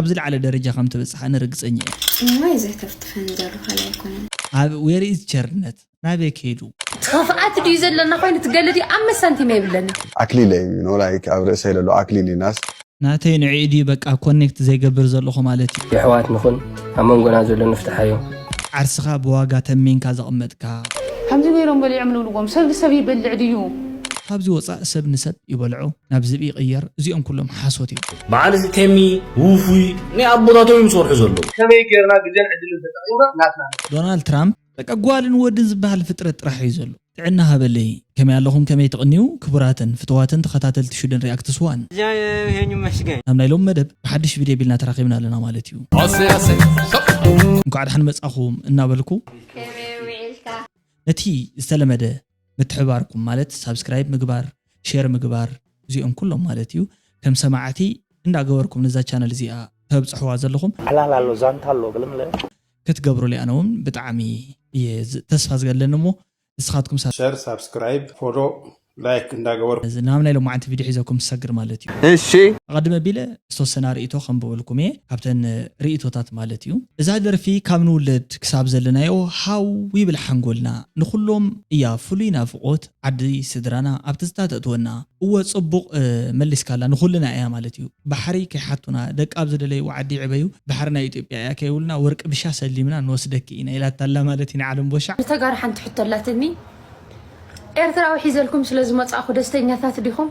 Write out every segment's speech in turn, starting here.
ኣብ ዝለዓለ ደረጃ ከም ትበጽሕ ኣነ ርግጸኛ እየ። እሞ ይዘተፍትፈን ዘሎ ካልእ ኣይኮነን። ኣብ where is ቸርነት ናበይ ከይዱ? ትኸፍኣት ድዩ ዘለና ኮይኑ ትገሊ ድዩ ኣምስት ሳንቲም የብለኒ። ኣክሊል እዩ ኖ ላይክ ኣብ ርእሰይ ዘሎ ኣክሊል እዩ ናስ ናተይ ንዕኡ ድዩ በቃ ኮኔክት ዘይገብር ዘለኹ ማለት እዩ። የሕዋት ንኹን ኣብ መንጎና ዘሎ ንፍትሓዮ። ዓርስኻ ብዋጋ ተሚንካ ዘቐመጥካ ከምዚ ገይሮም በሊዖም ንብልዎም ሰብ ንሰብ ይበልዕ ድዩ? ካብዚ ወፃእ ሰብ ንሰብ ይበልዖ ናብ ዝብኢ ይቕየር። እዚኦም ኩሎም ሓሶት እዮም። በዓል ቴሚ ውፉይ ናይ ኣቦታቶም እዮም ዝሰርሑ ዘለዉ። ከመይ ጌርና ግዜን ዕድልን ተጠቒምና ናትና ዶናልድ ትራምፕ በቃ ጓልን ወድን ዝበሃል ፍጥረት ጥራሕ እዩ ዘሎ። ጥዕና ሃበለይ ከመይ ኣለኹም ከመይ ትቕንዩ ክቡራትን ፍትዋትን ተኸታተልቲ ሽዱን ሪኣክትስ ዋን ይሄን ይመስገን። ናብ ናይ ሎም መደብ ብሓድሽ ቪድዮ ቢልና ተራኺብና ኣለና ማለት እዩ። እንኳዕ ደሓን መጻኹም እናበልኩ ነቲ ዝተለመደ ምትሕባርኩም ማለት ሳብስክራይብ ምግባር ሼር ምግባር እዚኦም ኩሎም ማለት እዩ ከም ሰማዕቲ እንዳገበርኩም ነዛ ቻነል እዚኣ ተብፅሕዋ ዘለኹም ዕላል ኣሎ ዛንታ ኣሎ ብልምለ ክትገብሩለይ ኣነ እውን ብጣዕሚ እየ ዝ- ተስፋ ዝገለኒ እሞ ንስኻትኩም ሳ- ሸር ሳብስክራይብ ፎሎ ላይክ እንዳገበርኩም እዚ ናብ ናይ ሎማዓንቲ ቪድዮ ሒዘኩም ዝሰግር ማለት እዩ እሺ ኣቐድመ ቢለ ዝተወሰና ርእቶ ከንብበልኩም እየ ካብተን ርእቶታት ማለት እዩ እዛ ደርፊ ካብ ንውለድ ክሳብ ዘለናዮ ሃው ይብል ሓንጎልና ንኩሎም እያ ፍሉይ ናፍቆት ዓዲ ስድራና ኣብ ትዝታ ተእትወና እወ ጽቡቕ መሊስካላ ንኩልና እያ ማለት እዩ ባሕሪ ከይሓቱና ደቂ ኣብ ዝደለይዎ ዓዲ ይዕበዩ ባሕሪ ናይ ኢትዮጵያ እያ ከይብሉና ወርቂ ብሻ ሰሊምና ንወስደኪ ኢና ኢላታላ ማለት እዩ ንዓለም ቦሻዕ ንተጋሩ ሓንቲ ሕቶ ኣላትኒ ኤርትራዊ ሒዘልኩም ስለ ዝመጻእኹ ደስተኛታት ዲኹም?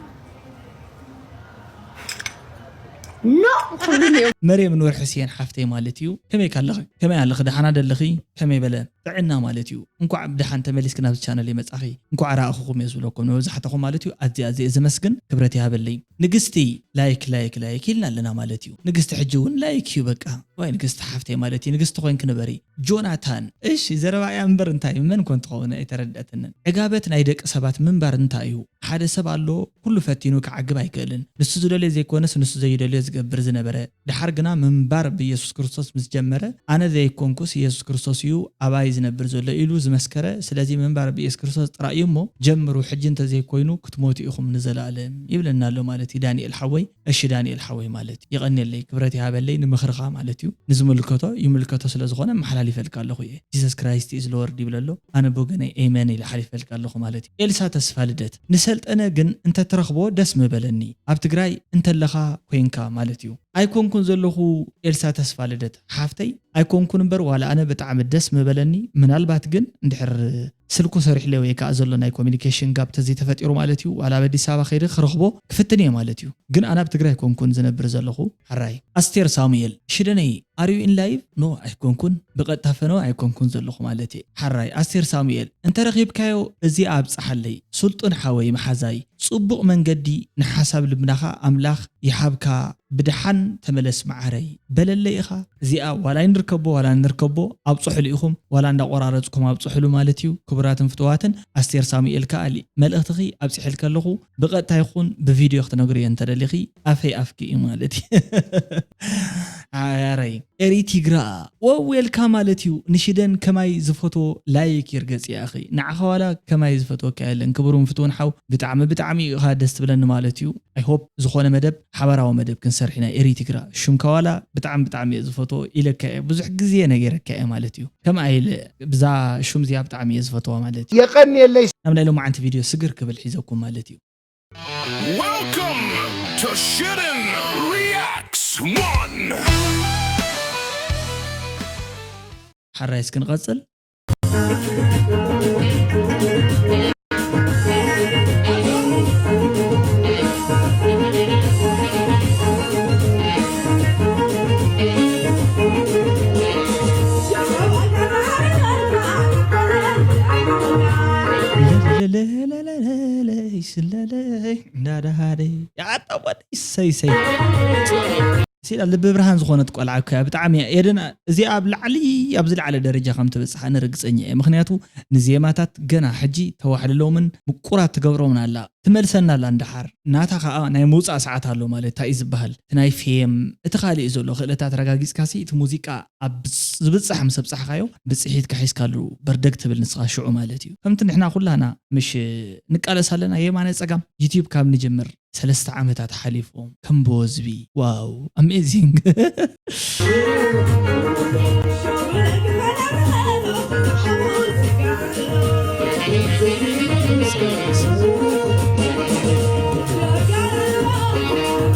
ኖ ኩሉም እዮም መርየም ኑር ሕስየን ሓፍተይ ማለት እዩ ከመይ ካለኺ ከመይ ኣለኺ ደሓና ደለኺ ከመይ በለ ጥዕና ማለት እዩ እንኳዕ ብደሓን ተመሊስኪ ናብዚ ቻነል ይመጻኺ እንኳዕ ረኣኹኹም እየ ዝብለኩም ንመብዛሕትኹም ማለት እዩ ኣዝየ ኣዝየ ዘመስግን ክብረት ይሃበለይ ንግስቲ ላይክ ላይክ ላይክ ኢልና ኣለና ማለት እዩ ንግስቲ ሕጂ እውን ላይክ እዩ በቃ ዋይ ንግስቲ ሓፍተይ ማለት እዩ ንግስቲ ኮይንኪ ንበሪ ጆናታን እሺ ዘረባ እያ እምበር እንታይ መን ኮን ትኸውን ኣይተረድአትንን ዕጋበት ናይ ደቂ ሰባት ምንባር እንታይ እዩ ሓደ ሰብ ኣሎ ኩሉ ፈቲኑ ክዓግብ ኣይክእልን ንሱ ዝደልዮ ዘይኮነስ ንሱ ዘይደልዮ ዝገብር ዝነበረ ድሓር ግና ምንባር ብኢየሱስ ክርስቶስ ምስ ጀመረ ኣነ ዘይኮንኩስ ኢየሱስ ክርስቶስ እዩ ኣባይ ዝነብር ዘሎ ኢሉ ዝመስከረ ስለዚ ምንባር ብኢየሱስ ክርስቶስ ጥራይ እዩ እሞ ጀምሩ ሕጂ እንተዘይኮይኑ ክትሞቱ ኢኹም ንዘለኣለም ይብለና ኣሎ ማለት እዩ ዳንኤል ሓወይ እሺ ዳንኤል ሓወይ ማለት እዩ የቐንየለይ ክብረት ይሃበለይ ንምኽርኻ ማለት እዩ ንዝምልከቶ ይምልከቶ ስለ ዝኾነ መሓላሊፈልካ ኣለኹ እየ Jesus Christ is Lord ይብል ኣሎ ኣነ ብወገነይ amen ኢለ ሓሊፈልካ ኣለኹ ማለት እዩ ኤልሳ ተስፋ ልደት ንሰልጠነ ግን እንተትረኽቦ ደስ ምበለኒ ኣብ ትግራይ እንተለኻ ኮይንካ ማለት እዩ ኣይኮንኩን ዘለኹ ኤልሳ ተስፋ ልደት ሓፍተይ ኣይኮንኩን እምበር ዋላ ኣነ ብጣዕሚ ደስ ምበለኒ ምናልባት ግን እንድሕር ስልኩ ሰሪሕለ ወይ ከዓ ዘሎ ናይ ኮሚኒኬሽን ጋፕ ተዘይተፈጢሩ ማለት እዩ ዋላ ኣብ ኣዲስ ኣበባ ከይደ ክረኽቦ ክፍትን እየ ማለት እዩ ግን ኣነ ኣብ ትግራይ ኮንኩን ዝነብር ዘለኹ ሓራይ ኣስቴር ሳሙኤል ሽደነይ ኣርዩ ኢን ላይቭ ኖ ኣይኮንኩን ብቐጥታ ፈነወ ኣይኮንኩን ዘለኹ ማለት እየ ሓራይ ኣስቴር ሳሙኤል እንተረኺብካዮ እዚኣ ኣብፀሓለይ ስልጡን ሓወይ መሓዛይ ጽቡቕ መንገዲ ንሓሳብ ልብናኻ ኣምላኽ ይሃብካ ብድሓን ተመለስ መዓረይ በለለይ ኢኻ እዚኣ ዋላ ይንርከቦ ዋላ ንርከቦ ኣብፅሑሉ ኢኹም ዋላ እንዳቆራረፅኩም ኣብፅሑሉ ማለት እዩ ክቡራትን ፍትዋትን ኣስቴር ሳሙኤል ከኣሊ መልእኽትኺ ኣብፅሕልኪ ኣለኹ ብቐጥታ ይኹን ብቪድዮ ክትነግርዮ እንተደሊኺ ኣፈይ ኣፍኪ እዩ ማለት እዩ ኣያረይ ኤሪ ቲግራ ወዌልካ ማለት እዩ ንሽደን ከማይ ዝፈትዎ ላይክ ይርገጽ ያኺ ንዓኻ ዋላ ከማይ ዝፈትወካ የለን ክቡሩን ፍትውን ሓው ብጣዕሚ ብጣዕሚ ኢኻ ደስ ትብለኒ ማለት እዩ I hope ዝኾነ መደብ ሓባራዊ መደብ ክንሰርሕ ኢና ኤሪ ቲግራ ሽምካ ዋላ ብጣዕሚ ብጣዕሚ እየ ዝፈትዎ ኢለካ እየ ብዙሕ ግዜ ነጊረካ እየ ማለት እዩ ከምኣ ኢለ ብዛ ሹም እዚኣ ብጣዕሚ እየ ዝፈትዋ ማለት እዩ የቐንየለይ ናብ ናይ ሎማዓንቲ ቪድዮ ስግር ክብል ሒዘኩም ማለት እዩ Welcome to Shootin' Reacts One! ሓራይ እስክንቐጽል ለለለለለለይ ስለለይ እንዳዳሃደይ ያጣወጥ ይሰይሰይ ሲላ ልቢ ብርሃን ዝኾነት ቆልዓ እኮ እያ ብጣዕሚ እያ ኤደን እዚኣ ኣብ ላዕሊ ኣብ ዝለዓለ ደረጃ ከም ትበፅሕ ኣነ ርግፀኛ እየ ምክንያቱ ንዜማታት ገና ሕጂ ተዋሕልሎምን ምቁራት ትገብሮምን ኣላ ትመልሰና ኣላ እንዳሓር ናታ ከዓ ናይ ምውፃእ ሰዓት ኣሎ ማለት እንታይ እዩ ዝበሃል እቲ ናይ ፌም እቲ ካሊእ ዘሎ ክእለታት ረጋጊፅካሲ እቲ ሙዚቃ ኣብ ዝብፃሕ ምስ ኣብፃሕካዮ ብፅሒት ካሒዝካሉ በርደግ ትብል ንስኻ ሽዑ ማለት እዩ ከምቲ ንሕና ኩላና ምሽ ንቃለስ ኣለና የማነ ፀጋም ዩትዩብ ካብ ንጅምር ሰለስተ ዓመታት ሓሊፎም ከም ብወዝቢ። ዋው፣ ኣሜዚንግ።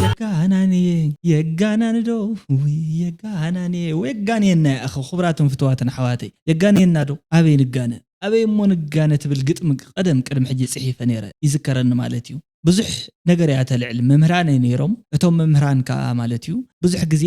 የጋናንየ፣ የጋናንዶ፣ ውይ የጋናንየ፣ ወየጋንየና። ያኸ ክቡራትን ፍትዋትን ኣሕዋተይ፣ የጋንየና ዶ? ኣበይ ንጋነ? ኣበይ እሞ ንጋነ ትብል ግጥሚ ቀደም ቅድሚ ሕጂ ጽሒፈ ነይረ፣ ይዝከረኒ ማለት እዩ። ብዙሕ ነገር እያ ተልዕል። መምህራነይ ነይሮም፣ እቶም መምህራን ከኣ ማለት እዩ፣ ብዙሕ ግዜ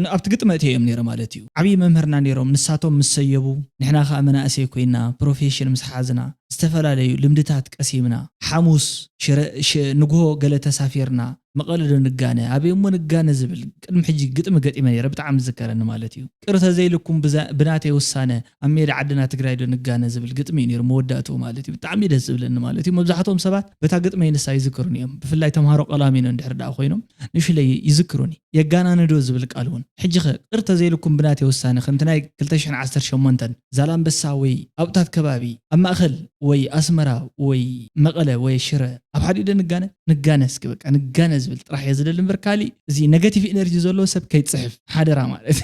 ን-፣ ኣብቲ ግጥሚ እተዮም ነይረ ማለት እዩ። ዓብዪ መምህርና ነይሮም፣ ንሳቶም ምስ ሰየቡ፣ ንሕና ከኣ መናእሰይ ኮይና፣ ፕሮፌሽን ምስ ሓዝና፣ ዝተፈላለዩ ልምድታት ቀሲምና፣ ሓሙስ ሽረ-፣ ሽ-፣ ንግሆ ገለ ተሳፊርና፣ መቐለ ዶ ንጋነ፣ ኣበይ እሞ ንጋነ ዝብል ቅድሚ ሕጂ ግጥሚ ገጢመ ነይረ፣ ብጣዕሚ ዝዝከረኒ ማለት እዩ። ቅር ተዘይልኩም ብዛ-፣ ብናተይ ውሳነ ኣብ ሜዳ ዓድና ትግራይ ዶ ንጋነ ዝብል ግጥሚ እዩ ነይሩ መወዳእትኡ ማለት እዩ። ብጣዕሚ ደስ ዝብለኒ ማለት እዩ። መብዛሕትኦም ሰባት በታ ግጥመይ ንሳ ይዝክሩኒ እዮም። ብፍላይ ተምሃሮ ቀላሚኖ እንድሕር ደኣ ኮይኖም ንእሽለይ ይዝክሩኒ። የጋናንዶ ዝብል ቃል እውን። ሕጂ ኸ ቅር ተዘይልኩም ብናተይ ውሳነ ከምቲ ናይ ክልተ ሽሕን ዓሰርተ ሸሞንተን ዛላምበሳ ወይ ኣብታት ከባቢ ኣብ ማእኸል ወይ ኣስመራ ወይ መቐለ ወይ ሽረ ኣብ ሓዲኡ ዶ ንጋነ? ንጋነ እስኪ በቃ ንጋነ ዝብል ጥራሕ እየ ዝደሊ እምበር ካሊእ እዚ ኔጋቲቭ ኤነርጂ ዘለዎ ሰብ ከይጽሕፍ ሓደራ ማለት።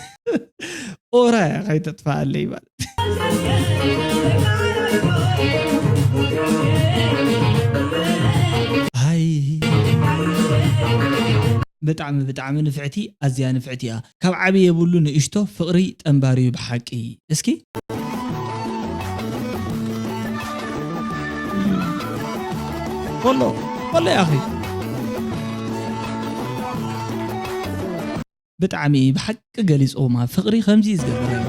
ኦራ እያ ከይተጥፍኣለይ ማለት። ኣይ ብጣዕሚ ብጣዕሚ ንፍዕቲ፣ ኣዝያ ንፍዕቲ እያ። ካብ ዓቢ የብሉ ንእሽቶ ፍቕሪ ጠንባሪ እዩ ብሓቂ። እስኪ ኮሎ ኮሎ ያኺ ብጣዕሚ ብሓቂ ገሊጾማ። ፍቕሪ ከምዚ እዩ ዝገብር ኣሎ።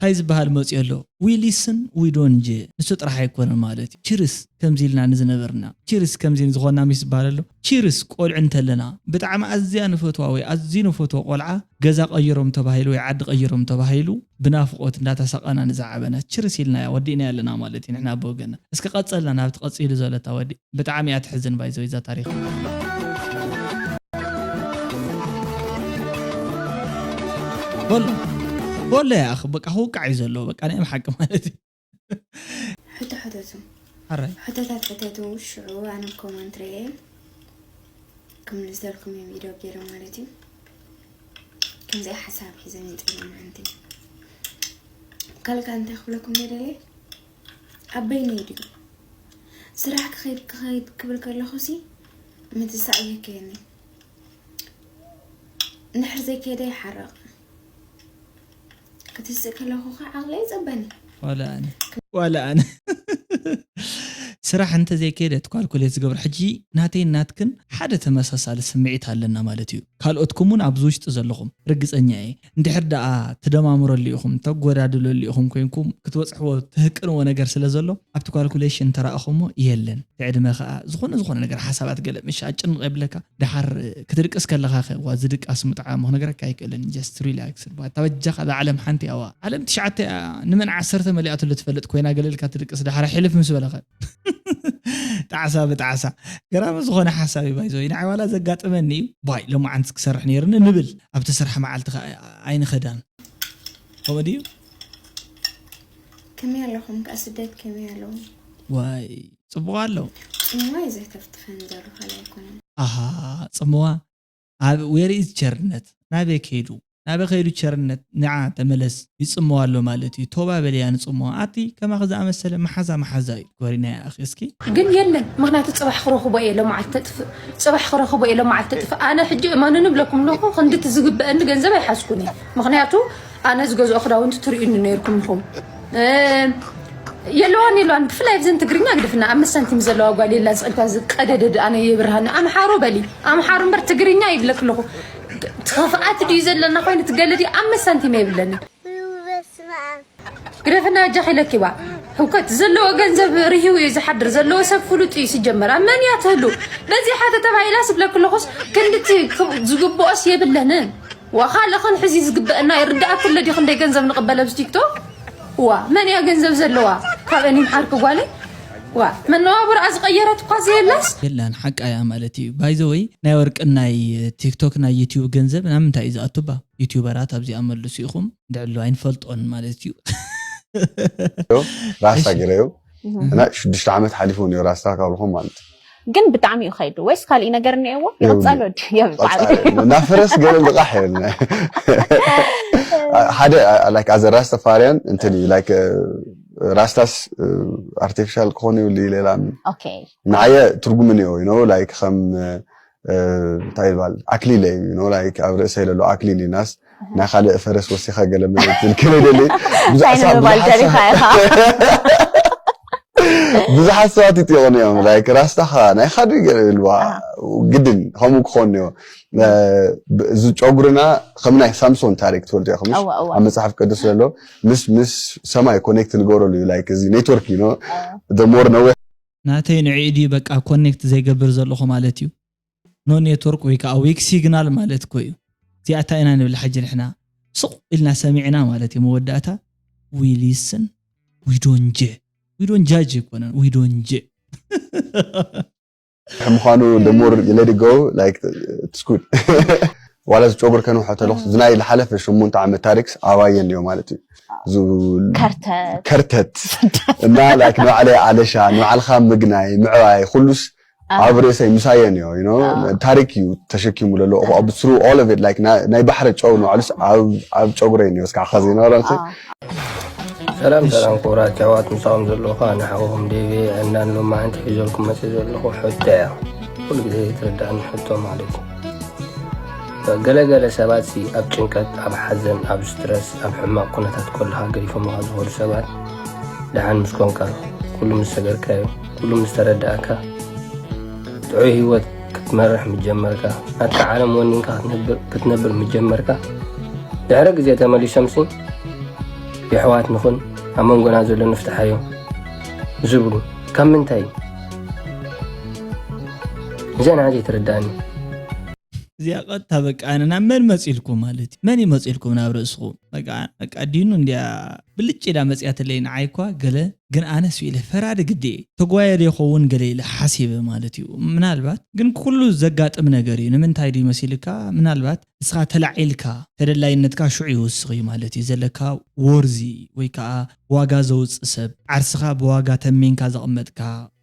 እንታይ ዝበሃል መፅዮ ኣሎ? We listen, we don't judge። ንሱ ጥራሕ ኣይኮነን ማለት እዩ። ቺርስ ከምዚ ኢልና ንዝነበርና፣ ቺርስ ከምዚ ዝኾንና ምስ ዝበሃል ኣሎ። ቺርስ ቆልዑ እንተለና ብጣዕሚ ኣዝያ ንፈትዋ ወይ ኣዝዩ ንፈትዎ ቆልዓ ገዛ ቀይሮም ተባሂሉ ወይ ዓዲ ቀይሮም ተባሂሉ ብናፍቆት እንዳተሳቀና ንዝዓበና ቺርስ ኢልናያ ወዲእናያ ኣለና ማለት እዩ። ንሕና ብወገና እስኪ ቀጸልና ናብቲ ቀጺሉ ዘሎ እታ ወዲ ብጣዕሚ እያ ትሕዝን ባይዘው እዛ ታሪኽ። በሎ በሎ ያኽ በቃ ክውቃዕ እዩ ዘለዎ በቃ ናይ ሓቂ ማለት እዩ። ሕቶ ሕተቱ። ሓራይ ሕቶታት ሕተቱ። ሽዑ ኣነ ኮመንት ርኤ ክምልሰልኩም እዮም ኢዶ ገይረ ማለት እዩ። ከምዚኣ ሓሳብ ሒዘ መፂአ ሎማዓንቲ። ካልእ እንታይ ክብለኩም ደደልየ? ኣብ በይነይ ድዩ ስራሕ ክኸይድ ክኸይድ ክብል ከለኹ ሲ ምትሳእ የከየኒ። እንድሕር ዘይከደ ይሓርቕ። ክትስእ ከለኹ ከዓ ዓቕሊ ኣይፀበኒ። ዋላ ኣነ ዋላ ኣነ ስራሕ እንተዘይከየደ እቲ ኳልኩሌት ዝገብር ሕጂ ናተይን ናትክን ሓደ ተመሳሳሊ ስምዒት ኣለና ማለት እዩ። ካልኦትኩም እውን ኣብዚ ውሽጢ ዘለኹም ርግፀኛ እየ። እንድሕር ደኣ ትደማምረሉ ኢኹም ተጎዳድለሉ ኢኹም ኮይንኩም ክትበፅሕዎ ትህቅንዎ ነገር ስለ ዘሎ ኣብቲ ኳልኩሌሽን ተረእኹሞ የለን። እቲ ዕድመ ከዓ ዝኾነ ዝኾነ ነገር ሓሳባት ገለ ምሽ ኣጭንቕ የብለካ። ደሓር ክትድቅስ ከለኻ ኸ ዋ ዝድቃስ ምጥዓሙ ክነግረካ ኣይክእልን። ጀስት ሪላክስ እባ እታ በጃኻ እዛ ዓለም ሓንቲ እያ። ዋ ዓለም ትሽዓተ እያ። ንመን ዓሰርተ መሊኣትሉ ትፈልጥ ኮይና ገለ ኢልካ ትድቅስ ደሓር ሕልፍ ምስ በለኸ ጣዕሳ ብጣዕሳ። ገራሚ ዝኾነ ሓሳብ እዩ ባይዘወይ ንዓይ ዋላ ዘጋጥመኒ እዩ። ባይ ሎማዓንትስ ክሰርሕ ነይርኒ ንብል ኣብቲ ስራሕ መዓልቲ ከዓ ኣይንኸዳን። ከምኡ ድዩ? ከመይ ኣለኹም ከዓ ስደት ከመይ ኣለዉ? ዋይ ጽቡቕ ኣሎ። ጽምዋ እዩ ዘተፍትፈኒ ዘሎ ካልእ ኣይኮነን። ኣሃ ጽምዋ ኣብ where is ቸርነት ናበይ ከይዱ ናበይ ከይዱ ቸርነት ንዓ ተመለስ ይጽምዋ ኣሎ ማለት እዩ። ቶባ በልያ ንጽምዋ ኣቲ ከማኺ ዝኣመሰለ መሓዛ መሓዛ እዩ። ኮሪና ይኣኺ እስኪ ግን የለን ምክንያቱ ፅባሕ ክረክቦ እየ ለማዓልቲ ተጥፍእ ፅባሕ ክረክቦ እየ ለማዓልቲ ተጥፍእ ኣነ ሕጂ እመኑኒ ብለኩም ኣለኹ ክንድቲ ዝግበአኒ ገንዘብ ኣይሓዝኩን እየ ምክንያቱ ኣነ ዝገዝኦ ክዳውንቲ ትርእዩኒ ነይርኩም ኢኹም የለዋን የለዋን ብፍላይ ብዘን ትግርኛ ግድፍና ኣብ መሳንቲም ዘለዋ ጓል የላ ዝቕልካ ዝቀደደ ኣነ የብርሃኒ ኣምሓሩ በሊ ኣምሓሩ እምበር ትግርኛ ይብለክ ኣለኹ ትኸፍኣት ድዩ ዘለና ኮይኑ ትገለ ድዩ ኣብ መሳንቲም የብለኒ ግደፍና ኣጃኺ ለኪባ ህውከት ዘለዎ ገንዘብ ርሂው እዩ ዝሓድር ዘለዎ ሰብ ፍሉጥ እዩ ሲጀመር ኣብ መን እያ ትህሉ በዚሓ ተተባሂላ ስብለኪ ኣለኹስ ክንድቲ ዝግብኦስ የብለንን ዋኻ ለኸን ሕዚ ዝግበአና ይርዳእኪ ኣሎ ድዩ ክንደይ ገንዘብ ንቕበል ኣብዚ ቲክቶክ ዋ መን እያ ገንዘብ ዘለዋ ካብአን ይምሓርኪ ጓለይ ዋ መነባብርኣ ዝቐየረት እኳ ዘየላስ የላን ሓቃ እያ ማለት እዩ። ባይዘወይ ናይ ወርቅን ናይ ቲክቶክ ናይ ዩቲዩብ ገንዘብ ናብ ምንታይ እዩ ዝኣቱባ? ዩቲዩበራት ኣብዚኣ መልሱ ኢኹም ድዕሉ ኣይንፈልጦን ማለት እዩ። ራስታ ገይረዮ እና ሽዱሽተ ዓመት ሓሊፉ ነዮ ራስታ ካብልኹም ማለት እዩ። ግን ብጣዕሚ እዩ ከይዱ ወይስ ካሊእ ነገር እኒኤዎ? ይቕፀል ወዲ የብል በዓል። ናብ ፈረስ ገለ ልቓሕ የብልና። ሓደ like as a Rastafarian እንትን እዩ like ራስታስ ኣርቲፊሻል ክኾን ይብሉ ሌላ ኦኬ ንዓየ ትርጉም እኒኦ you know like ከም እንታይ ይባል ኣክሊለ እዩ you know like ኣብ ርእሰይ ለሎ ኣክሊል እዩ ናስ ናይ ካልእ ፈረስ ወሲኻ ገለ መለትል ክበደል እንታይ ንምባል ደሊኻ ኢኻ? ብዙሓት ሰባት ይጥየቑኒ እዮም like ራስታኻ ናይ ካዱ ገለ ይልዋ ግድን ከምኡ ክኾን እዮ እዚ ጨጉርና ከም ናይ ሳምሶን ታሪክ ትፈልጡ ኢኹም እወ፣ እወ። ኣብ መፅሓፍ ቅዱስ ዘሎ ምስ ምስ ሰማይ ኮኔክት ንገብረሉ እዩ like እዚ ኔትወርክ you know more ነዊሕ ናተይ ንዕኡ ድዩ በቃ ኮኔክት ዘይገብር ዘለኹ ማለት እዩ። ኖ ኔትወርክ ወይ ከዓ ዊክ ሲግናል ማለት እኮ እዩ። እዚኣታ ኢና ንብል ሓጂ ንሕና ስቕ ኢልና ሰሚዕና ማለት እዩ። መወዳእታ we listen we don't judge ኣይኮነን we don't judge ምዃኑ the more you let it go like it's good ዋላ ዝጨጉር ከንውሖ ተለኹ ዝናይ ዝሓለፈ ሸሞንተ ዓመት ታሪክስ ኣባየን እዮ ማለት እዩ ከርተት ከርተት እና like ንባዕለይ ኣለሻ ንባዕልካ ምግናይ ምዕባይ ኩሉስ ኣብ ርእሰይ ምሳየን እዮ you know ታሪክ እዩ ተሸኪሙ ለሎ through all of it like ናይ ባሕሪ ጨው ንባዕሉስ ኣብ ጨጉረይ እዮ እስካዕ ከዚ ነበረ ሰላም ሰላም ክቡራት ኣሕዋት ምሳኹም ዘለኹ ኣነ ሓውኹም ዴቪ ዕንዳን ሎማዓንቲ ሒዘልኩም መፅእ ዘለኹ ሕቶ እያ ኩሉ ግዜ ዘይትረዳእኒ ሕቶ ማለት እዩ ገለገለ ሰባት ሲ ኣብ ጭንቀት ኣብ ሓዘን ኣብ ስትረስ ኣብ ሕማቕ ኩነታት ከለኻ ገዲፎምኻ ዝኸዱ ሰባት ደሓን ምስ ኮንካ ኩሉ ምስ ሰገርካዮ ኩሉ ምስ ተረዳእካ ጥዑይ ህይወት ክትመርሕ ምጀመርካ ናትካ ዓለም ወኒንካ ክትነብር ምጀመርካ ድሕሪ ግዜ ተመሊሶምሲ የሕዋት ንኹን ኣብ መንጎና ዘሎ ንፍትሓዮ ዝብሉ ካብ ምንታይ እዚኣ ንዓ ዘይተረዳእኒ እዚኣ ቀጥታ በቃ ኣነ ናብ መን መፂልኩም ማለት እዩ መን ይመፂልኩም ናብ ርእስኹም በቃ በቃ ዲኑ እንዲያ ብልጭ ኢላ መፅያትለይ ንዓይ እኳ ገለ ግን ኣነስ ኢለ ፈራዲ ግዲ እየ ተጓየደ ይኸውን ገለ ኢለ ሓሲበ ማለት እዩ ምናልባት ግን ኩሉ ዘጋጥም ነገር እዩ ንምንታይ ድዩ መሲልካ ምናልባት ንስኻ ተላዒልካ ተደላይነትካ ሽዑ ይውስኽ እዩ ማለት እዩ ዘለካ ወርዚ ወይ ከዓ ዋጋ ዘውፅእ ሰብ ዓርስኻ ብዋጋ ተሜንካ ዘቐመጥካ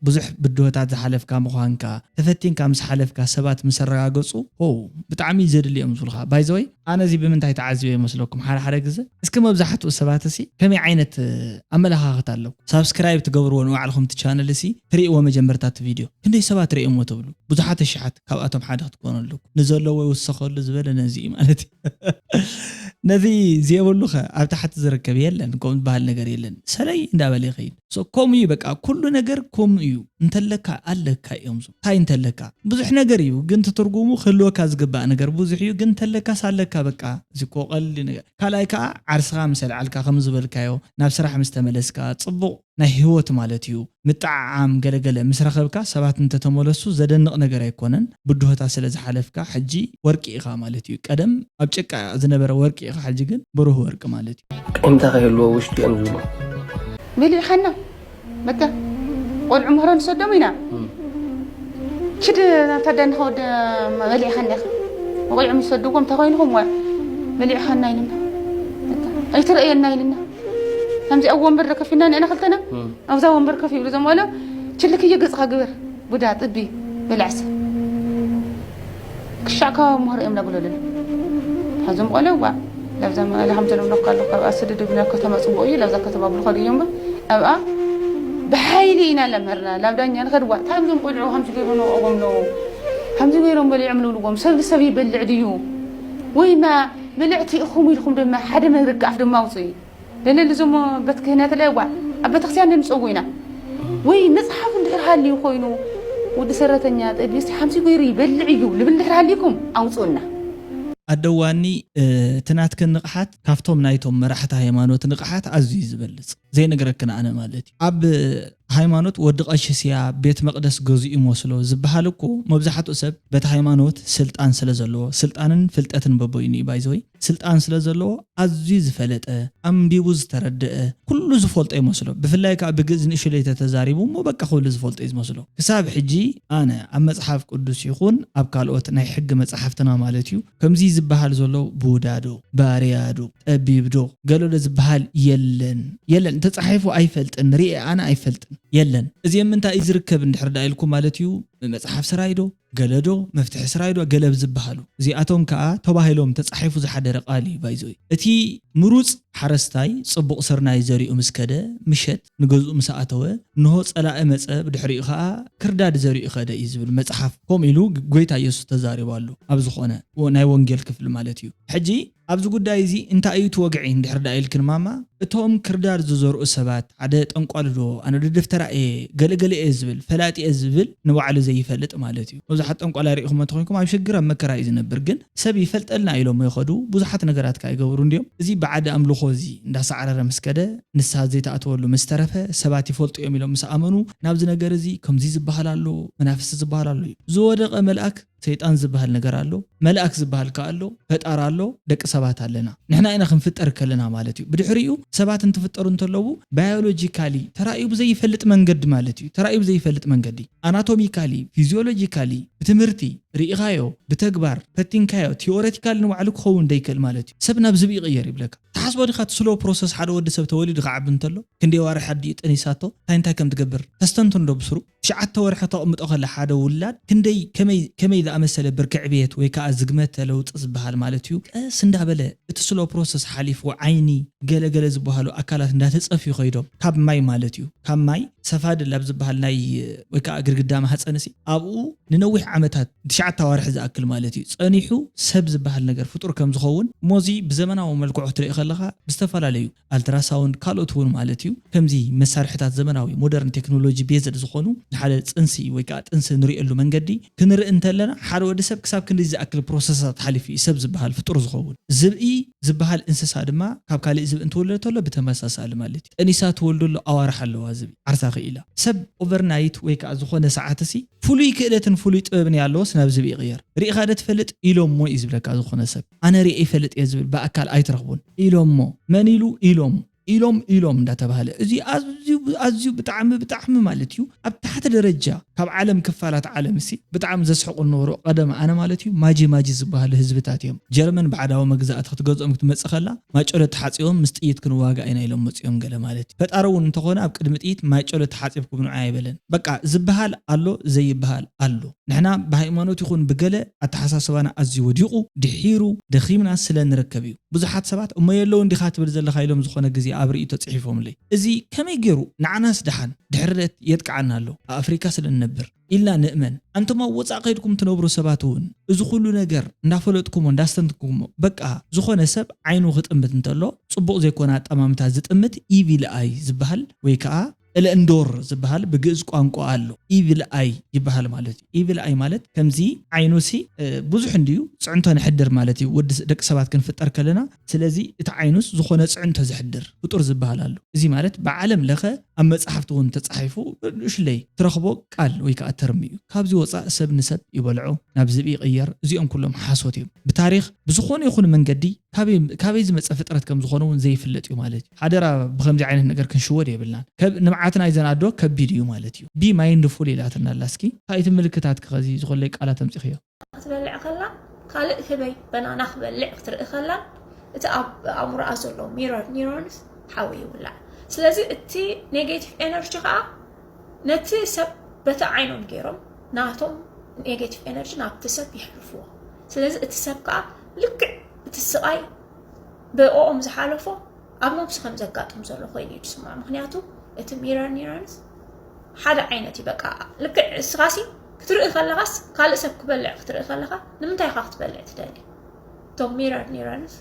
ብዙሕ ብድሆታት ዝሓለፍካ ምዃንካ ተፈቲንካ ምስ ሓለፍካ ሰባት ምስ ኣረጋገፁ ሆው ብጣዕሚ እዩ ዘድሊ እዮም ዝብሉኻ ባይዘወይ ኣነ እዚ ብምንታይ ተዓዚበ ይመስለኩም ሓደ ሓደ ግዘ እስኪ መብዛሕትኡ ሰባት እሲ ከመይ ዓይነት ኣመለኻኽታ ኣለኩም ሳብስክራይብ ትገብርዎ ንባዕልኹም እቲ ቻነል እሲ ትርእይዎ መጀመርታ እቲ ቪድዮ ክንደይ ሰባት ርእየምዎ ትብሉ ብዙሓት ኣሽሓት ካብኣቶም ሓደ ክትኮኑ ኣለኩም ንዘለዎ ይውሰኸሉ ዝበለ ነዚ እዩ ማለት እዩ ነዚ ዘየብሉ ከ ኣብ ታሕቲ ዝርከብ የለን ከምኡ ዝበሃል ነገር የለን ሰለይ እንዳበለ ይኸይድ ከምኡ እዩ በቃ ኩሉ ነገር ከምኡ እዩ እንተለካ ኣለካ እዮም እንታይ እንተለካ ብዙሕ ነገር እዩ ግን ትትርጉሙ ክህልወካ ዝግባእ ነገር ብዙሕ እዩ ግን እንተለካስ ኣለካ በቃ እዚ እኮ ቀልዲ ነገር ካልኣይ ከዓ ዓርስኻ ምስ ኣልዓልካ ከም ዝበልካዮ ናብ ስራሕ ምስ ተመለስካ ፅቡቕ ናይ ህይወት ማለት እዩ ምጥዓዓም ገለገለ ምስ ረኸብካ ሰባት እንተተመለሱ ዘደንቕ ነገር ኣይኮነን ብድሆታ ስለ ዝሓለፍካ ሕጂ ወርቂ ኢኻ ማለት እዩ ቀደም ኣብ ጭቃ ዝነበረ ወርቂ ኢኻ ሕጂ ግን ብሩህ ወርቂ ማለት እዩ ቂምታ ከይህልዎ ውሽጢ እዮም ዝብሉ መሊእኻና በቃ ቆልዑ ምህሮ ንሰዶም ኢና ችድ ናብታ ዳኒ ከወደ መሊእኻና ኢኻ ቆልዑ ይሰድዎም ተኮይንኹም ወ መሊእኻና ኢልና ኣይትረእየና ኢልና ከምዚ ኣብ ወንበር ከፊና ንእና ክልተና ኣብዛ ወንበር ከፍ ይብሉ ዘምበሎ ችልክየ ገፅኻ ግበር ቡዳ ጥቢ በላዕሲ ክሻዕ ካብ ምህሮ እዮም ዳብለሉ ሀዞም ቆለ ዋ ላብዛ መቐለ ከም ዘለምለኩ ኣለኩ ካብኣ ስድድብ ናብ ከተማ ፅቡቅ እዩ ላብዛ ከተማ ብልኸዱ እዮም ኣብኣ ብሓይሊ ኢና ለምህርና ላብ ዳኛ ንኸድዋ ታምዞም ቆልዑ ከምዚ ገይሩ ነቆቦም ነው ከምዚ ገይሮም በሊዖም ልብልዎም ሰብ ንሰብ ይበልዕ ድዩ ወይማ ብልዕቲ ኢኹም ኢልኩም ድማ ሓደ መርቃፍ ድማ ኣውፅኡ ለለሊ እዞም በት ክህነት ለዋ ኣብ ቤተክርስትያን ንፀጉ ኢና ወይ መፅሓፍ እንድሕር ሃልዩ ኮይኑ ወዲ ሰራተኛ ጠቢስ ሓምሲ ገይሩ ይበልዕ እዩ ልብል እንድሕር ሃልዩኩም ኣውፅኡና ኣደዋኒ እቲ ናትክን ንቕሓት ካብቶም ናይቶም መራሕቲ ሃይማኖት ንቕሓት ኣዝዩ እዩ ዝበልፅ ዘይነግረክን ኣነ ማለት እዩ ኣብ ሃይማኖት ወዲ ቀሽስ እያ ቤት መቅደስ ገዝኡ ይመስሎ ዝበሃል እኮ መብዛሕትኡ ሰብ በቲ ሃይማኖት ስልጣን ስለ ዘለዎ ስልጣንን ፍልጠትን በቦይኑ እዩ ባይዘወይ ስልጣን ስለ ዘለዎ ኣዝዩ ዝፈለጠ ኣንቢቡ ዝተረደአ ኩሉ ዝፈልጦ ይመስሎ ብፍላይ ከዓ ብግእዝ ንእሽለይ ተተዛሪቡ እሞ በቃ ኩሉ ዝፈልጦ እዩ ዝመስሎ ክሳብ ሕጂ ኣነ ኣብ መፅሓፍ ቅዱስ ይኹን ኣብ ካልኦት ናይ ሕጊ መፅሓፍትና ማለት እዩ ከምዚ ዝበሃል ዘሎ ቡዳ ዶ ባርያ ዶ ጠቢብ ዶ ገለሎ ዝበሃል የለን የለን ተፃሒፉ ኣይፈልጥን ርኤ ኣነ ኣይፈልጥን የለን። እዚኦም ምንታይ እዩ ዝርከብ እንድሕር ደኣ ኢልኩም ማለት እዩ፣ መጽሓፍ ስራይ ዶ፣ ገለ ዶ፣ መፍትሒ ስራይ ዶ፣ ገለ ብዝበሃሉ። እዚኣቶም ከኣ ተባሂሎም ተጻሒፉ ዝሓደረ ቃል እዩ ባይዘይ። እቲ ምሩጽ ሓረስታይ ጽቡቕ ስርናይ ዘሪኡ ምስ ከደ፣ ምሸት ንገዝኡ ምስ ኣተወ፣ እንሆ ጸላኢ መጸ፣ ብድሕሪኡ ከኣ ክርዳድ ዘሪኡ ከደ እዩ ዝብል መጽሓፍ። ከምኡ ኢሉ ጎይታ ኢየሱስ ተዛሪቡ ኣሎ። ኣብ ዝኾነ ወ-፣ ናይ ወንጌል ክፍሊ ማለት እዩ። ሕጂ ኣብዚ ጉዳይ እዚ እንታይ እዩ እቲ ወግዒ እንድሕር ደኣ ኢልክን ማማ፣ እቶም ክርዳድ ዝዘርኡ ሰባት፣ ሓደ ጠንቋሊ ዶ፣ ኣነ ዶ ደፍተራ እየ፣ ገለገለ እየ ዝብል፣ ፈላጢ እየ ዝብል፣ ንባዕሉ ዘይፈልጥ ማለት እዩ። መብዛሕትኡ ጠንቋላይ ርኢኹም እንተኾይንኩም ኣብ ሽግር ኣብ መከራ እዩ ዝነብር። ግን ሰብ ይፈልጠልና ኢሎም ይኸዱ፣ ብዙሓት ነገራት ከኣ ይገብሩ እንድዮም። እዚ ብዓዲ ኣምልኾ እዚ እንዳሳዕረረ ምስ ከደ፣ ንስሓ ዘይተኣተወሉ ምስ ተረፈ፣ ሰባት ይፈልጡ እዮም ኢሎም ምስ ኣመኑ፣ ናብዚ ነገር እዚ ከምዚ ዝበሃል ኣሎ፣ መናፍስቲ ዝበሃል ኣሎ እዩ። ዝወደቐ መልኣክ ሰይጣን ዝበሃል ነገር ኣሎ፣ መልኣክ ዝበሃል ከኣ ኣሎ፣ ፈጣሪ ኣሎ፣ ደቂ ሰባት ኣለና። ንሕና ኢና ክንፍጠር ከለና ማለት እዩ። ብድሕሪኡ ሰባት እንትፍጠሩ እንተለዉ ባዮሎጂካሊ ተራእዩ ብዘይፈልጥ መንገዲ ማለት እዩ። ተራእዩ ብዘይፈልጥ መንገዲ ኣናቶሚካሊ፣ ፊዚዮሎጂካሊ፣ ብትምህርቲ ርኢኻዮ፣ ብተግባር ፈቲንካዮ፣ ቲዮሬቲካሊ ንባዕሉ ክኸውን ደይክእል ማለት እዩ። ሰብ ናብ ዝብኢ ይቕየር ይብለካ። ትሓስቦ ዲኻ እቲ ስሎ ፕሮሰስ ሓደ ወዲ ሰብ ተወሊዱ ክዓቢ እንተሎ ክንደይ ዋርሒ ኣዲኡ ጠኒሳቶ እንታይ እንታይ ከም ትገብር ተስተንትን ዶ ብስሩ? ትሽዓተ ወርሒ ተቕምጦ ከላ ሓደ ውላድ ክንደይ ከመይ ከመይ ዝኣመሰለ ብርኪ ዕብየት ወይ ከኣ ዝግመተ ለውጢ ዝበሃል ማለት እዩ። ቀስ እንዳበለ እቲ ስሎ ፕሮሰስ ሓሊፍዎ ዓይኒ ገለገለ ዝበሃሉ ኣካላት እንዳተጸፍዩ ከይዶም ካብ ማይ ማለት እዩ። ካብ ማይ ሰፋድል ኣብ ዝበሃል ናይ ወይ ከኣ ግድግዳ ማህጸንሲ ኣብኡ ንነዊሕ ዓመታት ትሽዓተ ኣዋርሒ ዝኣክል ማለት እዩ ጸኒሑ ሰብ ዝበሃል ነገር ፍጡር ከም ዝኸውን እሞ እዚ ብዘመናዊ መልክዑ ክትርኢ ከለኻ ብዝተፈላለዩ ኣልትራሳውንድ ካልኦት እውን ማለት እዩ ከምዚ መሳርሕታት ዘመናዊ ሞደርን ቴክኖሎጂ ቤዝድ ዝኾኑ ንሓደ ጽንሲ ወይ ከዓ ጥንሲ ንሪእሉ መንገዲ ክንርኢ እንተለና ሓደ ወዲ ሰብ ክሳብ ክንዲ ዝኣክል ፕሮሰሳት ሓሊፉ እዩ ሰብ ዝበሃል ፍጡር ዝኸውን ዝብኢ ዝበሃል እንስሳ ድማ ካብ ካልእ ዝብኢ እንትወለድ ተሎ ብተመሳሳሊ ማለት እዩ ጠኒሳ ትወልደሉ ኣዋርሕ ኣለዋ ዝብኢ ዓርሳ ክኢላ ሰብ ኦቨርናይት ወይ ከዓ ዝኾነ ሰዓት ሲ ፍሉይ ክእለትን ፍሉይ ጥበብን እያ ኣለዎስ ናብ ዝብኢ ይቕየር ርኢኻ ዶ ትፈልጥ ኢሎሞ እዩ ዝብለካ ዝኾነ ሰብ ኣነ ርኤ ይፈልጥ እየ ዝብል ብኣካል ኣይትረኽቡን ኢሎሞ መን ኢሉ ኢሎም ኢሎም ኢሎም እንዳተባሃለ እዚ ኣዝዩ ኣዝዩ ብጣዕሚ ብጣዕሚ ማለት እዩ ኣብ ታሕቲ ደረጃ ካብ ዓለም ክፋላት ዓለም ሲ ብጣዕሚ ዘስሕቁ ነበሩ ቀደም ኣነ ማለት እዩ ማጂ ማጂ ዝበሃሉ ህዝብታት እዮም ጀርመን ባዕዳዊ መግዛእቲ ክትገዝኦም ክትመጽእ ከላ ማይጨሎ ተሓጺቦም ምስ ጥይት ክንዋጋእ ኢና ኢሎም መጺኦም ገለ ማለት እዩ ፈጣሪ እውን እንተኾነ ኣብ ቅድሚ ጥይት ማይጨሎ ተሓጺብኩም ንዑ ኣይበለን በቃ ዝበሃል ኣሎ ዘይበሃል ኣሎ ንሕና ብሃይማኖት ይኹን ብገለ ኣተሓሳስባና ኣዝዩ ወዲቑ ድሒሩ ደኺምና ስለ ንርከብ እዩ ብዙሓት ሰባት እሞ የለውን ዲኻ ትብል ዘለኻ ኢሎም ዝኾነ ግዜ ኣብ ርእዩ ተጽሒፎምለይ እዚ ከመይ ገይሩ ንዓናስ ደሓን ድሕርደት የጥቅዓና ኣሎ ኣብ ኣፍሪካ ስለ ንነብር ኢልና ንእመን ኣንቶም ኣብ ወፃእ ከይድኩም ትነብሩ ሰባት እውን እዚ ኩሉ ነገር እንዳፈለጥኩሞ እንዳስተንትኩሞ በቃ ዝኾነ ሰብ ዓይኑ ክጥምት እንተሎ ፅቡቕ ዘይኮነ ኣጠማምታ ዝጥምት ኢቪል ኣይ ዝበሃል ወይ ከዓ እለእንዶር ዝበሃል ብግእዝ ቋንቋ ኣሎ ኢቪል ኣይ ይበሃል ማለት እዩ ኢቪል ኣይ ማለት ከምዚ ዓይኑሲ ብዙሕ እንድዩ ፅዕንቶ ንሕድር ማለት እዩ ወዲ ደቂ ሰባት ክንፍጠር ከለና ስለዚ እቲ ዓይኑስ ዝኾነ ፅዕንቶ ዘሕድር ፍጡር ዝበሃል ኣሎ እዚ ማለት ብዓለም ለኸ ኣብ መፅሓፍቲ እውን ተፃሒፉ ንእሽለይ ትረኽቦ ቃል ወይ ከዓ ተርሚ እዩ ካብዚ ወፃእ ሰብ ንሰብ ይበልዖ ናብ ዝብኢ ይቕየር እዚኦም ኩሎም ሓሶት እዮም ብታሪኽ ብዝኾነ ይኹን መንገዲ ካበይ ዝመፀ ፍጥረት ከም ዝኾነ እውን ዘይፍለጥ እዩ ማለት እዩ ሓደራ ብከምዚ ዓይነት ነገር ክንሽወድ የብልናን ንብዓት ናይዘን ኣዶ ከቢድ እዩ ማለት እዩ ቢ ማይንድፉል ኢላትና ኣላ እስኪ ካይቲ ምልክታት ክኸዚ ዝኾለይ ቃላት ኣምፂኽዮ ክትበልዕ ከላ ካልእ ህበይ በናና ክበልዕ ክትርኢ ከላ እቲ ኣብ ኣእምሮኣ ዘሎ ሚረር ኒሮንስ ሓዊ ይውላዕ ስለዚ እቲ ኔጌቲቭ ኤነርጂ ከዓ ነቲ ሰብ በቲ ዓይኖም ገይሮም ናቶም ኔጌቲቭ ኤነርጂ ናብቲ ሰብ የሕልፍዎ ስለዚ እቲ ሰብ ከዓ ልክዕ እቲ ስቓይ ብእኦም ዝሓለፎ ኣብ ነብሱ ከም ዘጋጥም ዘሎ ኮይኑ እዩ ዝስማዕ ምክንያቱ እቲ ሚረር ኒረንስ ሓደ ዓይነት እዩ በቃ ልክዕ እስኻሲ ክትርኢ ከለኻስ ካልእ ሰብ ክበልዕ ክትርኢ ከለኻ ንምንታይ ኢኻ ክትበልዕ ትደሊ እቶም ሚረር ኒረንስ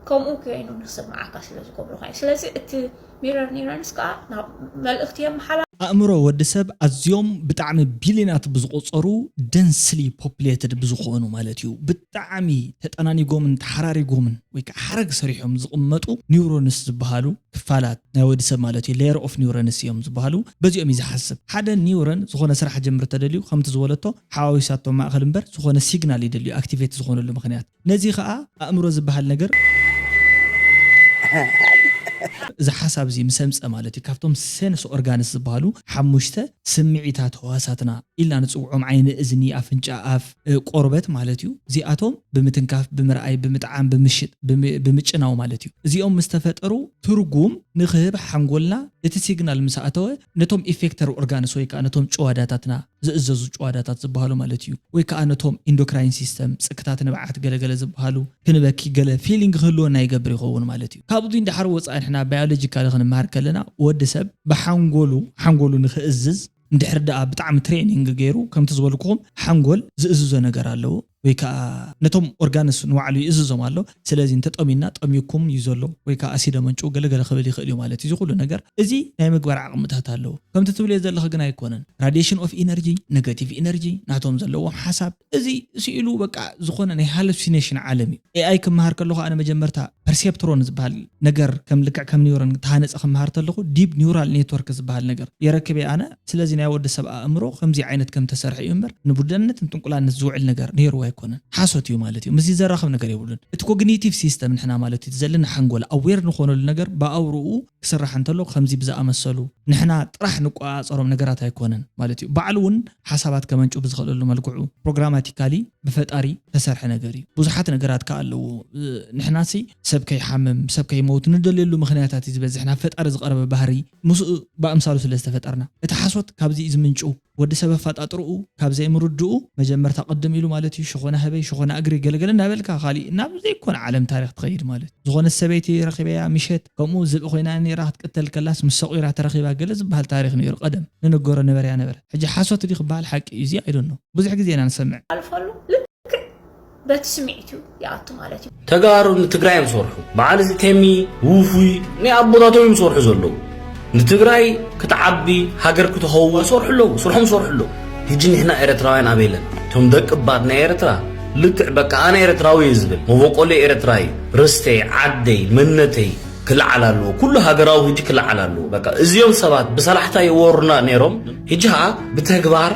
ከምኡ ኮይኑ ንክስምዓካ ስለ ዝገብሩኻ እዩ ስለዚ እቲ ሚረር ኒረንስ ከዓ ናብ መልእኽቲ የመሓላ ኣእምሮ ወዲ ሰብ ኣዝዮም ብጣዕሚ ቢልዮናት ብዝቆፀሩ ደንስሊ ፖፕሌትድ ብዝኾኑ ማለት እዩ ብጣዕሚ ተጠናኒጎምን ተሓራሪጎምን ወይ ከዓ ሓረግ ሰሪሖም ዝቕመጡ ኒውሮንስ ዝበሃሉ ክፋላት ናይ ወዲ ሰብ ማለት እዩ layer of neurons እዮም ዝበሃሉ በዚኦም እዩ ዝሓስብ ሓደ ኒውረን ዝኾነ ስራሕ ጀምር ተደልዩ ከምቲ ዝበለቶ ሓዋዊሳቶ ማእኸል እምበር ዝኾነ ሲግናል ይደልዩ ኣክቲቬት ዝኾነሉ ምክንያት ነዚ ከዓ ኣእምሮ ዝበሃል ነገር እዚ ሓሳብ እዚ ምስ ኣምፀ ማለት እዩ፣ ካብቶም ሴንስ ኦርጋንስ ዝበሃሉ ሓሙሽተ ስምዒታት ህዋሳትና ኢልና ንፅውዖም፣ ዓይኒ፣ እዝኒ፣ ኣፍንጫ፣ ኣፍ፣ እ፣ ቆርበት ማለት እዩ። እዚኣቶም ብምትንካፍ፣ ብምርኣይ፣ ብምጥዓም፣ ብምሽጥ፣ ብም- ብምጭናው ማለት እዩ። እዚኦም ምስ ተፈጠሩ ትርጉም ንክህብ ሓንጎልና እቲ ሲግናል ምስ ኣተወ፣ ነቶም ኢፌክተር ኦርጋንስ ወይ ከዓ ነቶም ጭዋዳታትና ዝእዘዙ ጭዋዳታት ዝበሃሉ ማለት እዩ። ወይ ከዓ ነቶም ኢንዶክራይን ሲስተም፣ ጽክታት ንብዓት ገለገለ ዝበሃሉ፣ ክንበኪ ገለ ፊሊንግ ክህልወና ይገብር ይኸውን ማለት እዩ። ካብዚ ንድሓር ወፃኢ ንሕና ባዮሎጂካሊ ክንመሃር ከለና፣ ወዲ ሰብ ብሓንጎሉ፣ ሓንጎሉ ንክእዝዝ እንድሕር ደኣ ብጣዕሚ ትሬኒንግ ገይሩ፣ ከምቲ ዝበልኩኹም ሓንጎል ዝእዝዞ ነገር ኣለዎ። ወይ ከዓ ነቶም ኦርጋንስ ንባዕሉ ይእዝዞም ኣሎ። ስለዚ እንተጠሚና ጠሚኩም እዩ ዘሎ፣ ወይ ከዓ ኣሲድ ኣመንጭው ገለገለ ክብል ይኽእል እዩ ማለት እዩ። እዚ ኩሉ ነገር እዚ ናይ ምግባር ዓቕምታት ኣለዎ። ከምቲ ትብልዮ ዘለኺ ግን ኣይኮነን። ራዲሽን ኦፍ ኢነርጂ፣ ኔጋቲቭ ኢነርጂ፣ ናቶም ዘለዎም ሓሳብ፣ እዚ ስኢሉ በቃ ዝኾነ ናይ ሃሉሲኔሽን ዓለም እዩ። ኤኣይ ክመሃር ከለኹ ኣነ መጀመርታ ፐርሴፕትሮን ዝበሃል ነገር ከም ልክዕ ከም ኒውሮን ተሃነፀ ክመሃር ከለኹ ዲፕ ኒውራል ኔትወርክ ዝበሃል ነገር የረክብ እየ ኣነ። ስለዚ ናይ ወዲ ሰብ ኣእምሮ ከምዚ ዓይነት ከም ተሰርሐ እዩ እምበር ንቡደነት ንጥንቁላነት ዝውዕል ነገር ነይርዎ ኣይኮነን። ሓሶት እዩ ማለት እዩ። ምስዚ ዘራኽብ ነገር የብሉን። እቲ ኮግኒቲቭ ሲስተም ንሕና ማለት እዩ፣ እቲ ዘለና ሓንጎል ኣዌር ንኾነሉ ነገር ብኣውርኡ ክስራሕ እንተሎ ከምዚ ብዝኣመሰሉ ንሕና ጥራሕ ንቆፃፀሮም ነገራት ኣይኮነን ማለት እዩ። ባዕሉ እውን ሓሳባት ከመንጩ ብዝኽእለሉ መልክዑ ፕሮግራማቲካሊ ብፈጣሪ ተሰርሐ ነገር እዩ። ብዙሓት ነገራት ከ ኣለዎ። እ፣ ንሕናሲ ሰብ ከይሓምም፣ ሰብ ከይመውት ንደልየሉ ምኽንያታት እዩ ዝበዝሕ። ናብ ፈጣሪ ዝቐረበ ባህሪ ምስኡ ብኣምሳሉ ስለ ዝተፈጠርና። እቲ ሓሶት ካብዚ እዩ ዝምንጩ። ወዲ ሰብ ኣፈጣጥርኡ ካብ ዘይምርድኡ መጀመርታ ቅድም ኢሉ ማለት እዩ፣ ሸኾና ህበይ፣ ሸኾና እግሪ ገለገለ እናበልካ ካሊእ ናብ ዘይኮነ ዓለም ታሪኽ ትኸይድ ማለት እዩ። ዝኾነት ሰበይቲ ረኺበያ ምሸት፣ ከምኡ ዝብኢ ኮይና ነይራ ክትቅተል ከላስ ምስ ሰቑራ ተረኺባ ገለ ዝበሃል ታሪኽ ነይሩ ቀደም። ንንገሮ ነበረያ ነበረ። ሕጂ ሓሶት ድዩ ክበሃል ሓቂ እዩ? እዚ ኣይዶኖ። ብዙሕ ግዜ ኢና ንሰምዕ። ኣልፈሉ ልክዕ በቲ ስምዒት እዩ ይኣቱ ማለት እዩ። ተጋሩ ንትግራይ እዮም ዝሰርሑ። በዓል እዚ ቴሚ ውፉይ ናይ ኣቦታቶም እዮም ዝሰርሑ ዘለዉ። ንትግራይ ክትዓቢ ሃገር ክትኸውን ይሰርሑ ኣለዉ፣ ስርሖም ይሰርሑ ኣለዉ። ሕጂ ንሕና ኤርትራውያን ኣበይ ኣለና? እቶም ደቂ ባት ናይ ኤርትራ ልክዕ በቃ ኣነ ኤርትራዊ እየ ዝብል መበቆለይ ኤርትራ እዩ። ርስተይ፣ ዓደይ፣ መንነተይ ክልዓል ኣለዎ። ኩሉ ሃገራዊ ሕጂ ክልዓል ኣለዎ። በቃ እዚኦም ሰባት ብሰላሕታ ይወሩና ነይሮም። ሕጂ ኸዓ ብተግባር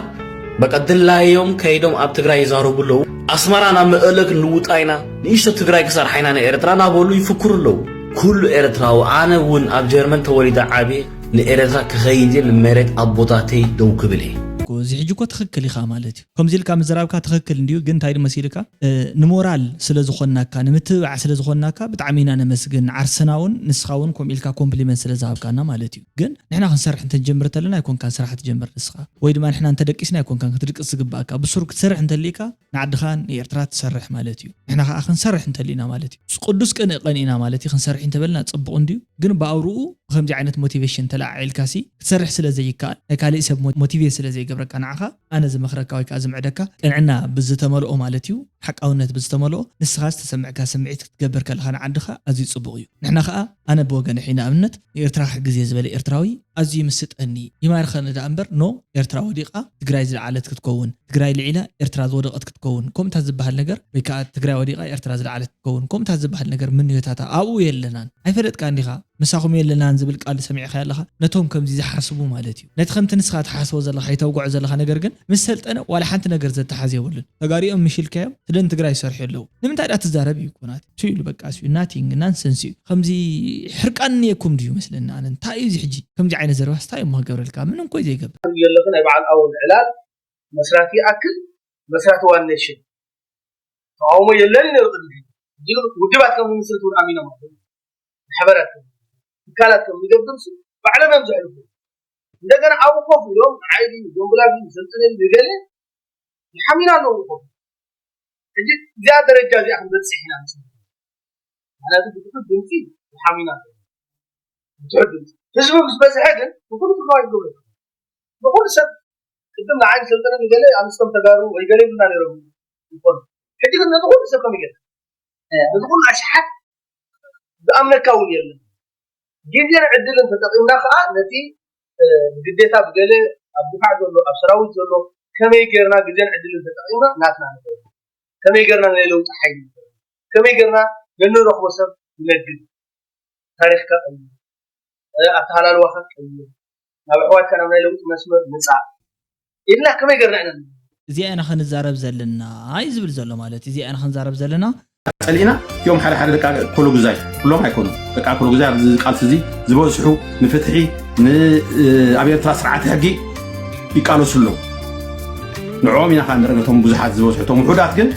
በቃ ድላዮም ከይዶም ኣብ ትግራይ ይዛረቡ ኣለዉ። ኣስመራ ናብ መቐለ ክንልውጣ ኢና፣ ንእሽቶ ትግራይ ክሰርሓ ኢና ንኤርትራ እናበሉ ይፍክሩ ኣለዉ። ኩሉ ኤርትራዊ፣ ኣነ እውን ኣብ ጀርመን ተወሊደ ዓብየ፣ ንኤርትራ ክኸይድ እየ፣ ንመሬት ኣቦታተይ ደው ክብል እየ። እኮ እዚ ሕጂ እኮ ትኽክል ኢኻ ማለት እዩ። ከምዚ ኢልካ ምዝራብካ ትኽክል እንድዩ፣ ግን እንታይ መሲልካ፣ እ፣ ንሞራል ስለ ዝኾንናካ፣ ንምትብባዕ ስለ ዝኾንናካ ብጣዕሚ ኢና ነመስግን። ዓርስና እውን ንስኻ እውን ከምኡ ኢልካ ኮምፕሊመንት ስለ ዝሃብካና ማለት እዩ። ግን ንሕና ክንሰርሕ እንተንጀምር ተለና ኣይኮንካን ስራሕ ትጀምር ንስኻ፣ ወይ ድማ ንሕና እንተደቂስና ኣይኮንካን ክትድቅስ ዝግባእካ። ብሱሩ ክትሰርሕ እንተሊእካ ንዓድኻን ንኤርትራ ትሰርሕ ማለት እዩ። ንሕና ከዓ ክንሰርሕ እንተሊእና ማለት እዩ። ቅዱስ ቅንእ ቀኒእና ማለት እዩ። ክንሰርሕ እንተበልና ጽቡቕ እንድዩ፣ ግን ብኣውርኡ ብከምዚ ዓይነት ሞቲቬሽን ተለዓዒልካሲ ክትሰርሕ ስለ ዘይከኣል፣ ናይ ካልእ ሰብ ሞ-፣ ሞቲቬት ስለ ዘይገብረካ፣ ንዓኻ ኣነ ዝመኽረካ ወይ ከዓ ዝምዕደካ ቅንዕና ብዝተመልኦ ማለት እዩ፣ ሓቃውነት ብዝተመልኦ ንስኻ ዝተሰምዕካ ስምዒት ክትገብር ከለኻ ንዓድኻ ኣዝዩ ጽቡቕ እዩ። ንሕና ከዓ ኣነ ብወገነይ ንኣብነት ንኤርትራ ክሕግዝ እየ ዝበለ ኤርትራዊ ኣዝዩ ይምስጠኒ፣ ይማርኸኒ ደኣ እምበር ኖ ኤርትራ ወዲቓ ትግራይ ዝለዓለት ክትከውን፣ ትግራይ ልዒላ ኤርትራ ዝወደቐት ክትከውን፣ ከምኡታት ዝበሃል ነገር ወይ ከዓ ትግራይ ወዲቓ ኤርትራ ዝለዓለት ክትከውን፣ ከምኡታት ዝበሃል ነገር ምንዮታታ ኣብኡ የለናን። ኣይፈለጥካን ዲኻ? ምሳኹም የለናን ዝብል ቃል ሰሚዕኻዮ ኣለኻ? ነቶም ከምዚ ዝሓስቡ ማለት እዩ። ነቲ ከምቲ ንስኻ ትሓስቦ ዘለኻ፣ ይተውግዖ ዘለኻ ነገር ግን ምስ ሰልጠነ ዋላ ሓንቲ ነገር ዘተሓዝ የብሉን። ተጋሪኦም ምሽ ኢልካዮም ስለ ንትግራይ ይሰርሑ ኣለዉ። ንምንታይ ደኣ ትዛረብ እዩ እኮ ናቲ። እሱ ኢሉ በቃ እሱ ናቲንግ ናንሰንስ እዩ። ከምዚ ሕርቃን እኒኤኩም ድዩ መስለኒ ኣነ። እንታይ እዩ እዚ ሕጂ? ከምዚ ዓይነት ዘረባስ እንታይ እሞ ክገብረልካ? ምንም እኮ እዩ ዘይገብር። ዘለኹ ናይ በዓል ኣወል ዕላል መስራቲ ይኣክል መስራቲ ዋን ኔሽን ተቃውሞ የለን ነይሩ ቅድሚ ሕጂ። ሕጂ ግን ውድባት ከም ዝምስርት እውን ኣሚኖም ኣለዉ። ማሕበራት ከም ትካላት ከም ዝገብር ሲ ባዕሎም እዮም ዘሕልፉ። እንደገና ኣብኡ ኮፍ ኢሎም ንዓይ ድዩ ዶንጉላ ድዩ ዘንጥለኒ ዝገለ ይሓሚና ኣለዉ። ኮፍ ሕጂ እዚኣ ደረጃ እዚኣ ክንበፅሕ ኢና ምስ ምክንያቱ ብትሑት ድምፂ ይሓሚና ኣለዉ። ብትሑት ድምፂ ህዝቢ ምስ በዝሐ ግን ንኩሉ ትግራዋይ ክገብሮ ይኽእል። ንኩሉ ሰብ ቅድም ንዓይ ዝሰልጠነ ንገለ ኣንስቶም ተጋሩ ወይ ገለ ይብሉና ነይሮም ይኾኑ። ሕጂ ግን ነዚ ኩሉ ሰብ ከመይ ጌርካ ነዚ ኩሉ ኣሽሓት ዝኣምነካ እውን የለን። ግዜን ዕድልን ተጠቒምና ከዓ ነቲ ግዴታ ብገለ ኣብ ድፋዕ ዘሎ ኣብ ሰራዊት ዘሎ ከመይ ጌርና ግዜን ዕድልን ተጠቒምና ናትና ንገብሮ፣ ከመይ ጌርና ናይ ለውጢ ሓይሊ ንገብሮ፣ ከመይ ጌርና ነንረኽቦ ሰብ ንነግድ፣ ታሪኽካ ቀይር፣ ኣተሃላልዋኻ ቀይር፣ ናብ ኣሕዋትካ ናብ ናይ ለውጢ መስመር ምፃእ ኢልና ከመይ ጌርና ኢና ንነግድ? እዚኣ ኢና ክንዛረብ ዘለና እዩ ዝብል ዘሎ ማለት እዩ። እዚኣ ኢና ክንዛረብ ዘለና። ጸሊእና እቲኦም ሓደ ሓደ ደቂ ኣኮሎጉዛይ፣ ኩሎም ኣይኮኑን፣ ደቂ ኣኮሎጉዛይ ኣብዚ ቃልሲ እዚ ዝበዝሑ ንፍትሒ ን ኣብ ኤርትራ ስርዓት ሕጊ ይቃለሱ ኣለዉ። ንዕኦም ኢና ከዓ ንርኢ፣ ነቶም ብዙሓት ዝበዝሑ። እቶም ውሑዳት ግን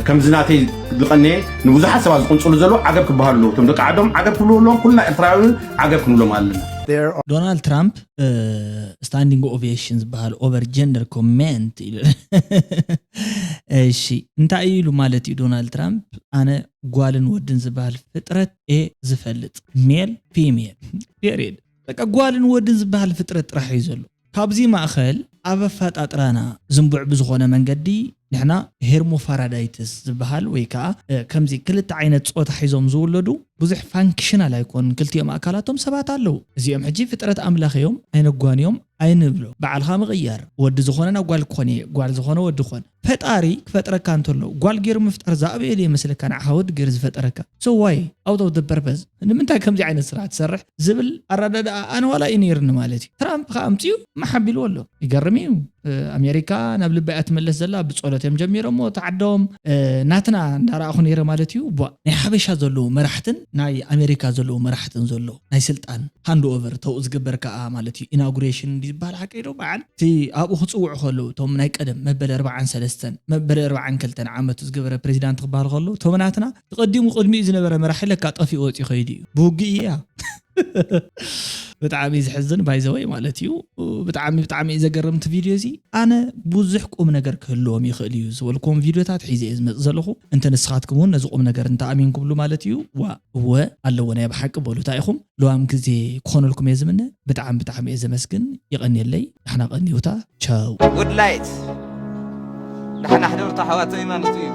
ከምዚ ናተይ ዝቐነየ ንብዙሓት ሰባት ዝቕንጽሉ ዘለዉ ዓገብ ክበሃሉ ኣለዉ። እቶም ደቂ ዓዶም ዓገብ ክብልዎ ኣለዎም። ኩልና ኤርትራውያን ዓገብ ክንብሎም ኣለና። ዶናልድ ትራምፕ ስታንዲንግ ኦቬሽን ዝበሃል ኦቨር ጀንደር ኮሜንት ኢሉ። እሺ፣ እንታይ እዩ ኢሉ ማለት እዩ? ዶናልድ ትራምፕ ኣነ ጓልን ወድን ዝበሃል ፍጥረት እየ ዝፈልጥ፣ ሜል ፊሜል ፔሪድ። በቃ ጓልን ወድን ዝበሃል ፍጥረት ጥራሕ እዩ ዘሎ። ካብዚ ማእኸል ኣብ ኣፈጣጥራና ዝንቡዕ ብዝኾነ መንገዲ ንሕና ሄርሞፋራዳይትስ ዝበሃል ወይ ከዓ ከምዚ ክልተ ዓይነት ፆታ ሒዞም ዝውለዱ ብዙሕ ፋንክሽናል ኣይኮኑን። ክልቲኦም ኣካላቶም ሰባት ኣለዉ። እዚኦም ሕጂ ፍጥረት ኣምላኽ እዮም፣ ኣይነጓንዮም ኣይንብሎ። በዓልኻ ምቕያር፣ ወዲ ዝኾነ ናብ ጓል ክኾን እየ፣ ጓል ዝኾነ ወዲ ክኾን። ፈጣሪ ክፈጥረካ እንተሎ ጓል ገይሩ ምፍጣር ዝኣበየ ድየ መስለካ? ንዓኻ ወዲ ገይሩ ዝፈጠረካ። So why? Out of the purpose ንምንታይ ከምዚ ዓይነት ስራሕ ትሰርሕ ዝብል ኣረዳድኣ ኣነ ዋላ እዩ ነይርኒ ማለት እዩ። ትራምፕ ከኣ ኣምፅኡ መሓቢልዎ ኣሎ። ይገርም እዩ። ኣሜሪካ ናብ ልባ እያ ትመለስ ዘላ። ብፀሎት እዮም ጀሚሮሞ ተዓዶም ናትና እንዳረኣኹ ነይረ ማለት እዩ። ቧ ናይ ሓበሻ ዘለዉ መራሕትን ናይ ኣሜሪካ ዘለዉ መራሕትን ዘሎ ናይ ስልጣን ሃንድ ኦቨር ተው ዝግበር ከኣ ማለት እዩ። ኢናጉሬሽን እንዲ ዝበሃል ሓቂ ዶ በዓል እቲ ኣብኡ ክፅውዑ ከለዉ እቶም ናይ ቀደም መበለ ኣርባዓን ሰለስተን መበለ ኣርባዓን ክልተን ዓመቱ ዝገበረ ፕሬዚዳንት ክበሃል ከሎ እቶም ናትና ተቐዲሙ ቅድሚኡ ዝነበረ መራሒ ለካ ጠፊኡ ወፂኡ ከይዱ እዩ። ብውግእ እያ። ብጣዕሚ እዩ ዘሕዝን ባይዘወይ ማለት እዩ። ብጣዕሚ ብጣዕሚ እዩ ዘገርም እቲ ቪድዮ እዚ። ኣነ ብዙሕ ቁም ነገር ክህልዎም ይኽእል እዩ ዝበልክዎም ቪድዮታት ሒዘ እየ ዝመፅእ ዘለኹ። እንተ ንስኻትኩም እውን ነዚ ቁም ነገር እንተኣሚንኩምሉ ማለት እዩ። ዋ እወ ኣለዎ ናይ ብሓቂ በሉ። እንታይ ኢኹም? ለዋም ግዜ ክኾነልኩም እየ ዝምነ። ብጣዕሚ ብጣዕሚ እየ ዘመስግን። ይቐንየለይ። ንሕና ቀንዩታ። ቻው። ውድላይት ደሓና ሕደርቱ ኣሕዋተይ ማለት እዩ።